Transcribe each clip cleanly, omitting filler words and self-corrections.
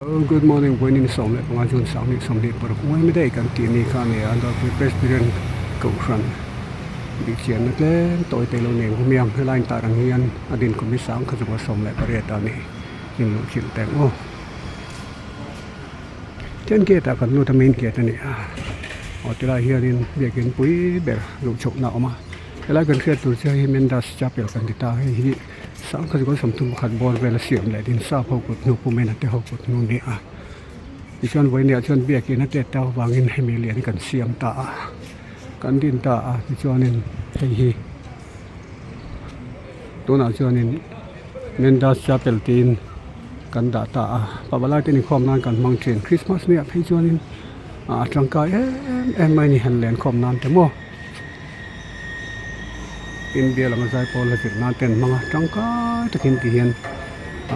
Good morning vawiin 15 June 2025 uaimi daih kan tih ni kha a ni a Dawrpui Presbyterian Kohhran bihchianna tlem tawi te lo nei ang hmiang helai intar ang hian a din kum hi sang kha chu 18 a ni inluh chilh teh ang aw Tian gate ah kan lut a main gate a ni a aw tilai hianin biakin pui ber luh chhohna a awm a helai kan hriat tur chu hei hi Mendas Chapel kan ti ta hei hi. Sangkhat goal 31 bawr vel a siam leh din sap ho kut hnu Pu Mena te ho kut hnu ni a tichuan vawinia chuan biakin a tet tak avangin hemi lian hi kan siam ta a kan din ta a tichuanin hei hi tunah chuanin Mendas Chapel tiin kan dah ta a pavalai te inkhawm nan kan hmang thin Christmas ni ah phei chuanin a tangkai em em mai a ni han lenkhawm nan te maw. India lama zaipawl a zir nan te an hmang a tangkai takin ti hian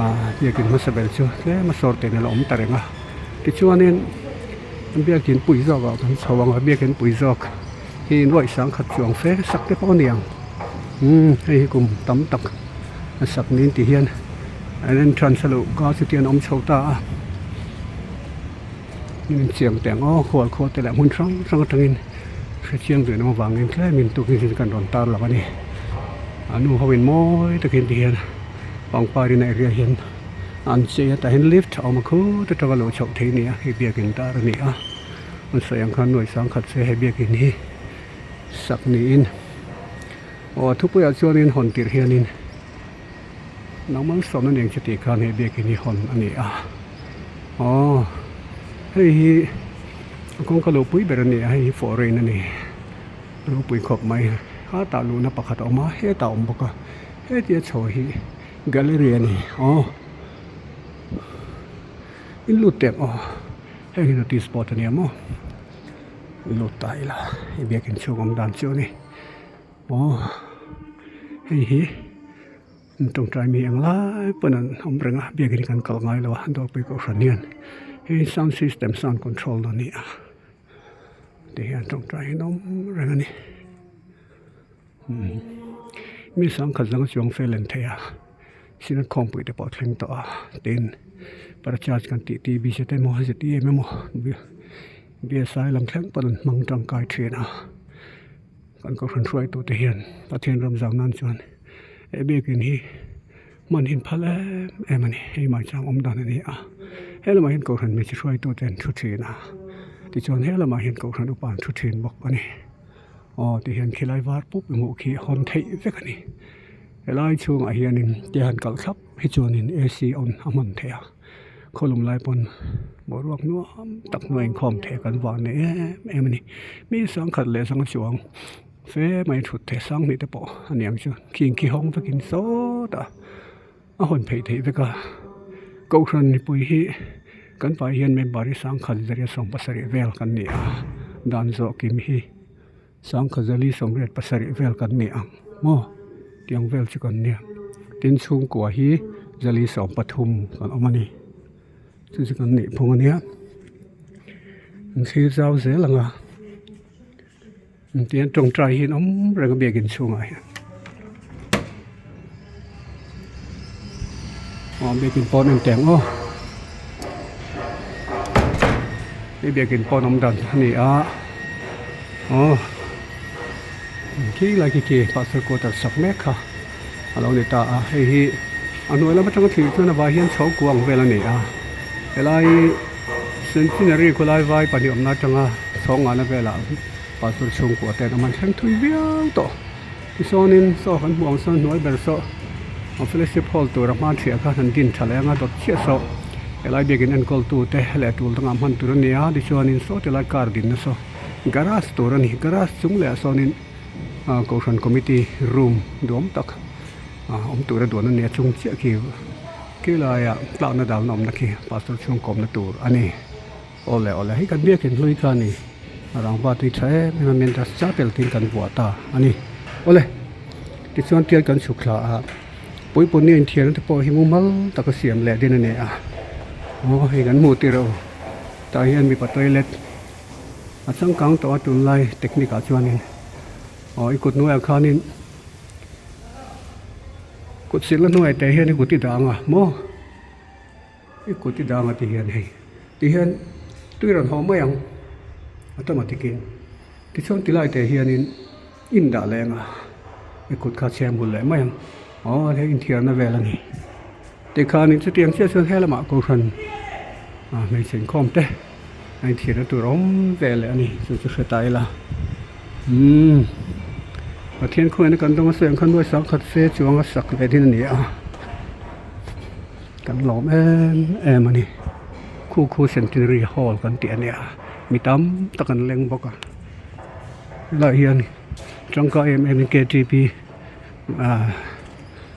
ahh biakin hmasa ber chu tlem a sawr ten a la awm ta reng a tichuanin biakin pui zawk ah kan chho ang a biakin pui zawk hi nuaih sangkhat chuang fe sak te pawh a ni ang umm hei hi kum tam tak a sak niin ti hian an entrance a luh ka chu tian a awm chho ta a inchiang teh ang aw khual khual te leh hmun hrang hrang atangin. Hrechiang duh em avangin tlemin tukin hi kan rawn tar lo a ni. A nu ho in mawi takin ti hian pangpar in a area hian an chei a tah hian lift a awm a khut atanga lo chhoh theih a ni a hei biakin tar a ni a an sawi ang khan nuai sangkhat se hei biakin hi sak niin aw a thupuiah chuanin hawn tirh hianin nangmah sawmna nen chu tih khan hei biakin hi hawn a ni a aw hei hi a kawngka lo pui ber a ni a hei hi foreign a ni ropui khawp mai a tah luhna pakhat a awm a hetah a awm bawk a hetia chho hi gallery a ni aw in lut tep aw heng hi notice board a nia maw lut ta ila hei biakin chhung awm dan chu a ni. Aw hei hi tawngtai mi eng lai pawn an awm reng a biakin hi kan kal ngai lo a dawrpui kohhran hian hei sound system sound control a ni a ti hian tawngtai hi an awm reng a ni mi sangkhat zang chuang fel an thei a synod khawmpui te pawh a thleng tawh a tin prachar kan tih t v te emaw z e m emaw b s i lam thleng pawn an hmang tangkai thin a. Kan kohhran hruaitute hian Pathian ram zau nan chuan he biakin hi hman hi an phal em em a ni. Hei maichang awm dan a ni a, he lamah hian kohhran hmeichhe hruaitute an thu thin a, tichuan he lamah hian kohhran upa an thu thin bawk a ni. Aw tihian khilai var pup i hmuh khi hawn theih vek a ni. Helai chhungah hianin te han kalh thlap hi chuanin A_C on a hman theih a. Khawlum lai pawn boruak nuam tak hnuai inkhawm thei kan vah nei em em a ni. Mi sangkhat leh zanga chuang fe mai thut thei sanghnih te pawh a ni ang chu khing khi hawng vekin sawtah a hawn phei theih vek a. Kohhran mipui hi kan vai hian member hi sangkhat zaria 17 vel kan ni a, dan zawh kim hi sangkhat zali 87 vel kan ni ang maw. Tiang vel chu kan nia tin chhungkua hi zali 13 kan awm a ni chu chu kan nih phung a nia an thlir zau zel ang a tihian tawngtai hi an awm reng a biakin chhungah hian aw biakin pawn en teh ang aw hei biakin pawn awm dan a ni a aw. Khi lai khi khi pastor quarter sak mek kha a lo ni ta a hei hi a hnuai lam atanga thlir chuan a vai hian chho kuang vel a ni a helai centenary khawlai vai pahnih awmna atanga chhawng ngahna velah pastor chhungkua te an awm a an thleng thui viau tawh tichuanin saw kan hmuh ang sawn hnuai ber saw a fellowship hall tura hma thiah khan an din tha leh anga dawt chiah saw helai biakin enkawl tute leh tul dangah hman tur a ni a tichuanin saw tilai car dinna saw. Garage tur a ni garage chung leh ah sawnin ah kohhran committee room duam tak ah awm tura duan a ni a chung chiah khi khi laiah tlakna dalna awmna khi pastor chhung kawmna tur a ni awle awle hei kan biakin hlui kha a ni a rangva tui tha em em a men chapel tin kan vuah ta a ni awle tichuan tial kan chhuk thla a puipun ni a inthiarna te pawh hi mumal taka siam leh din a ni a aw hei kan hmuh tirh tah hian mipa toilet. A changkang tawh a tunlai technique ah chuanin aw i kut hnuaiah khanin kut silna hnuaiah te hian i kut i dah ang a maw. I kut i dang a ti hian hei ti hian tui rawn haw mai ang automatic in tichuan ti lai te hianin in dah leh ang a i kut kha chhem hul leh mai ang aw hei inthiarna vel a ni tikhanin chutiang chiah chuan he lamah kohhran ah hmeichhe inkhawm te a inthiarna tur a awm ve leh a ni chu chu hre ta ila umm Pathian khawngaihna kan dawng a sawi ang khan nuai sangkhat fe chuang a sak leh din a ni a. Kan lawm em em a ni khu khu centenary hall kan tih a nia mi tam tak an leng bawk a helaiah hian tangkai em em in K T P ah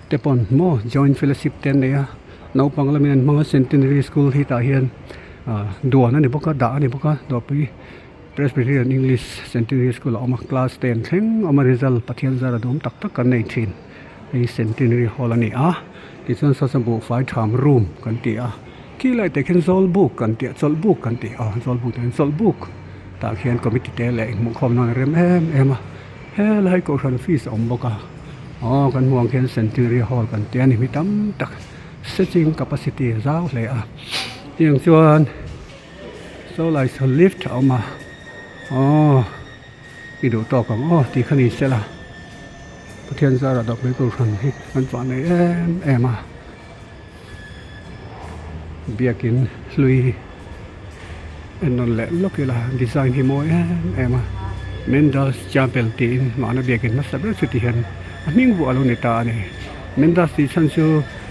te pawn maw joint fellowship te an nei a naupang lamin an hmang a centenary school hi tah hian ah duan a ni bawk a dah a ni bawk a dawrpui Presbyterian English Centenary School a awm a class ten thleng a awm a result Pathian zar a duhawm tak tak kan nei thin. Hei Centenary Hall a ni a, tichuan saw saw buhfai tham room kan ti a, khi lai te khian Zawlbuk kan tih a, Chawlhbuk kan tih a, Zawlbuk tih hian Chawlhbuk tah khian committee te leh inhmuhkhawm nan a rem em em a, helai kohhran fees a awm bawk a, aw kan hmuh ang khian Centenary Hall kan ti a ni mi tam tak seating capacity a zau hle a, tiang chuan saw lai saw lift a awm a, aw. I duh tawk ang aw tih kha ni sela Pathian zara dawp mai tur hran hi kan chhuah nei em em a biakin hlui en nawn leh lawk ila design hi mawi em em a Mendas Chapel tiin mahna biakin hmasa ber chu ti hian a hming vuah a lo ni ta a ni Mendas tih chhan chu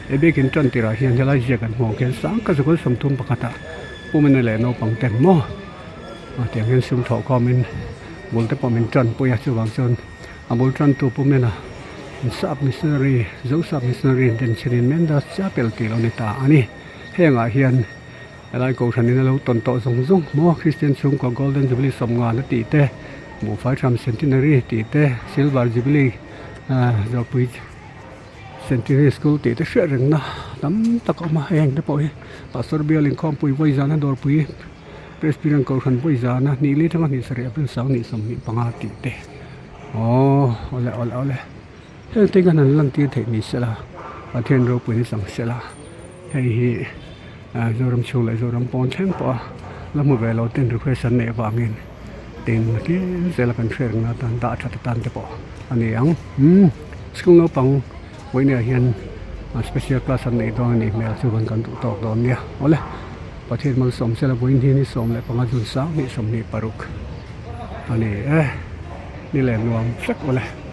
he biakin tan tirah hian helai ziak an hmuh ang khian sang ka zakul 31 ah pumina leh naupang ten maw. A tiang hian sum thawh khawmin bul te pawh min tanpui a chuvang chuan a bul tantu pu Mena sap missionary zo sap missionary in den chhin in Mendas chapel tih lo ni ta a ni hengah hian helai kohhran in a lo tawn tawh zawng zawng maw Kristian chhungkua Golden Jubilee sawmngan a tih te buhfai tham Centenary tih te Silver Jubilee ah zawhpui Centenary School tih te hriat rengna tam tak a awm a heng te pawh hi Pastor bial inkhawmpui vawi zana dawrpui. Presbyterian Kohhran vawi zana hnih li atanga hnih sarih April 10 25 tih te aww awle awle awle heng te hian han lan tir theih ni sela Pathian ropui ni chang sela hei hi ah Zoram chhung leh Zoram pawn thleng pawh a la hmu ve lo ten request an neih avangin tin tlem zela kan hriat reng atan dah that atan te pawh a ni ang umm school naupang vawiinah hian special class an neih dawn a nih hmel chuan kan duh tawk dawn nia awle. Pathian malsawm sela vawiin hi ni 15 June 2026 a ni e, ni leh nuam vek awle.